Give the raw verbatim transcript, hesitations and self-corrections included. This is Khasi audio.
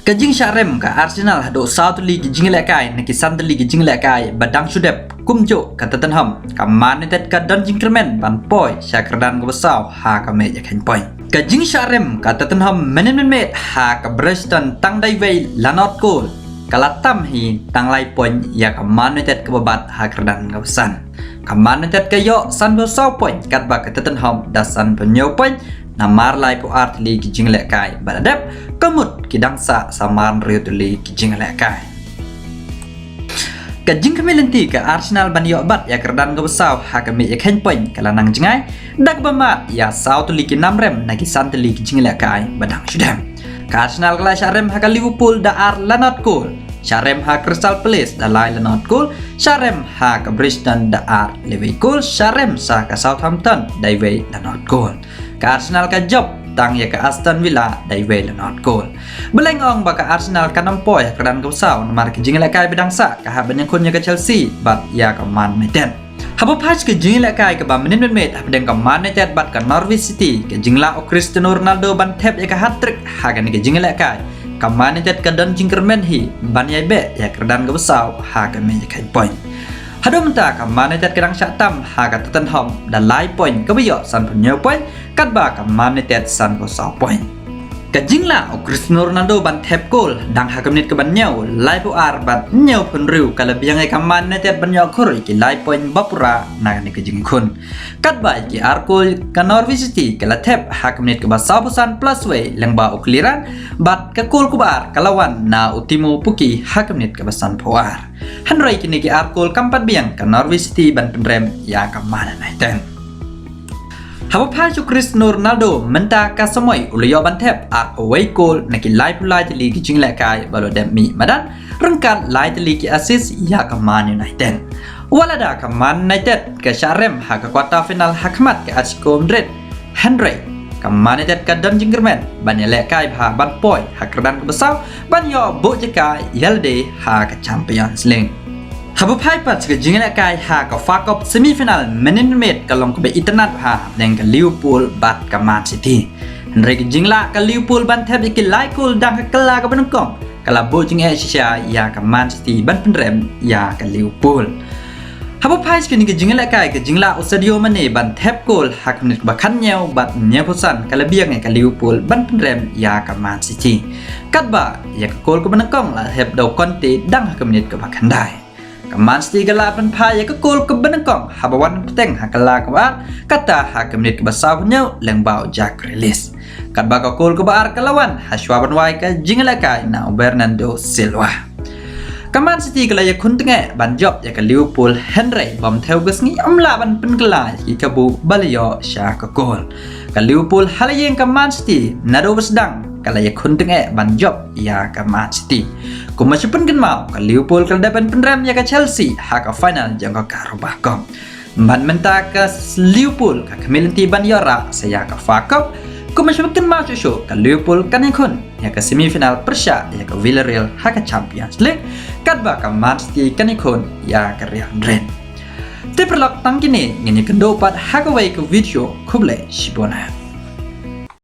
Ka jingshah rem ka Arsenal haduh saw tylli ki jingïalehkai na ki san tylli ki jingïalehkai ba dang shu dep, kumjuh ka Tottenham, ka Man United ka don jingkyrmen ban poi sha kyrdan kaba saw ha ka mei ïakheiñ point. Ka jingshah rem ka Tottenham mynnin mynmiet ha ka Brighton tang da iwei la nod kol, ka la tam hi tang lai point ïa ka Man United kaba bat ha kyrdan kaba san. Ka Man United ka ïoh sanphew saw point katba ka Tottenham da sanphew hynñiew point, namar laiphew ar tylli ki jingïalehkai ba la dep, ka mut ki dang sah samar hynriew tylli ki jingïalehkai. Ka jingkhmih lynti ka Arsenal ban ïoh bat ïa kyrdan kaba saw ha ka mei ïakheiñ point ka la nang jngai da kaba mad ïa saw tylli ki nam rem na ki san tylli ki jingïalehkai ba dang shu dep. Ka Arsenal ka la shah rem ha ka Liverpool da ar la nod kol, shah rem ha Crystal Palace da lai la nod kol, shah rem ha ka Brighton da ar la iwei kol, shah rem sa ka Southampton da iwei la nod kol. Ka Arsenal ka jop tang ïa ka Aston Villa da iwei la nod kol. Balei nga ong ba ka Arsenal kan ym poi ha kyrdan kaba saw? Namar ki jingïalehkai ba dang sah ka hap ban ïakhun ïa ka Chelsea bad ïa ka Man United. Haba phai sha ka jingïalehkai kaba mynnin mynmiet hapdeng ka Man United bad ka Norwich City, ka jinglah u Cristiano Ronaldo ban thep ïa ka hat-trick ha kane ka jingïalehkai, ka Man United ka don jingkyrmen hi ban ïai beh ïa kyrdan kaba saw ha ka mei ïakheiñ point. Haduh mynta ka Man United ka dang shah tam ha ka Tottenham da lai point, kaba ïoh sanphew hynñiew point, katba ka Man United sanphew saw point. Ka jinglah u Cristiano Ronaldo ban thep kol dang ha ka minit kaba hynñiew, laiphew ar bad hynñiewphew hynriew ka la biang ïa ka Man United ban ïoh khur ïa ki lai point ba pura na kane ka jingïakhun. Katba ïa ki ar kol ka Norwich City ka la thep ha ka minit kaba sawphew san plus wei lyngba u Kylian, bad ka kol kaba ar ka la wan na u Teemu Pukki ha ka minit kaba sanphew ar. Hynrei kine ki ar kol kam pat biang ka Norwich City ban pynrem ïa ka Man United. Haba phai sha u Cristiano Ronaldo, mynta ka samoi u la ïoh ban thep ar uwei kol na ki laiphew lai tylli ki jingïalehkai ba la dep mih madan, ryngkat lai tylli ki assist ïa ka Man United. Wat lada ka Man United ka shah rem ha ka quarter final ha khmat ka Atletico Madrid, hynrei ka Man United ka don jingkyrmen ban ïalehkai bha ban poi ha kyrdan kaba saw ban ïoh buh jaka ïa lade ha ka Champions League. Haba phai pat sha ka jingïalehkai ha ka F A Cup semi final mynnin mynmiet ka long kaba itynnad bha hapdeng ka Liverpool bad ka Man City. Hynrei ka jinglah ka Liverpool ban thep ïa ki lai kol dang ha ka kylla kaba nyngkong ka la buh jingeh shisha ïa ka Man City ban pynrem ïa ka Liverpool. Haba phai sha kane ka jingïalehkai, ka jinglah u Sadio Mane ban thep kol ha ka minit kaba khathynñiew bad hynñiewphew san ka la biang ïa ka Liverpool ban pynrem ïa ka Man City. Katba ïa ka kol kaba nyngkong la thep da u Kanté dang ha ka minit kaba khyndai. Ka Man City ka la pynphai ïa ka kol kaba nyngkong haba wan bteng ha ka kylla kaba ar, kata ha ka minit kaba sawphew hynñiew lyngba u Jack Grealish. Katba ka kol kaba ar ka la wan ha shwa ban wai ka jingïalehkai na u Bernardo Silva. Ka Man City ka la ïakhun tyngeh ban jop ïa ka Liverpool, hynrei bym thew ka sngi ym lah ban pynkylla ïa ki kabu ba la ïoh sha ka kol. Ka Liverpool ha la ïeng ka Man City naduh ba sdang ka la ïakhun tyngeh ban jop ïa ka Man City. Kumba shu pynkynmaw, ka Liverpool ka la dep ban pynrem ïa ka Chelsea ha ka final jong ka Carabao Cup. Bad mynta ka Liverpool ka khmih lynti ban ïoh rah sa ïa ka F A Cup. Kumba shu pynkynmaw shuh shuh, ka Liverpool kan ïakhun ïa ka semi final pyrshah ïa ka Villarreal ha ka Champions League, katba ka Man City kan ïakhun ïa ka Real Madrid. Te paralok, tang kine ngin ïakynduh pat ha kawei ka video. Khublei shibun.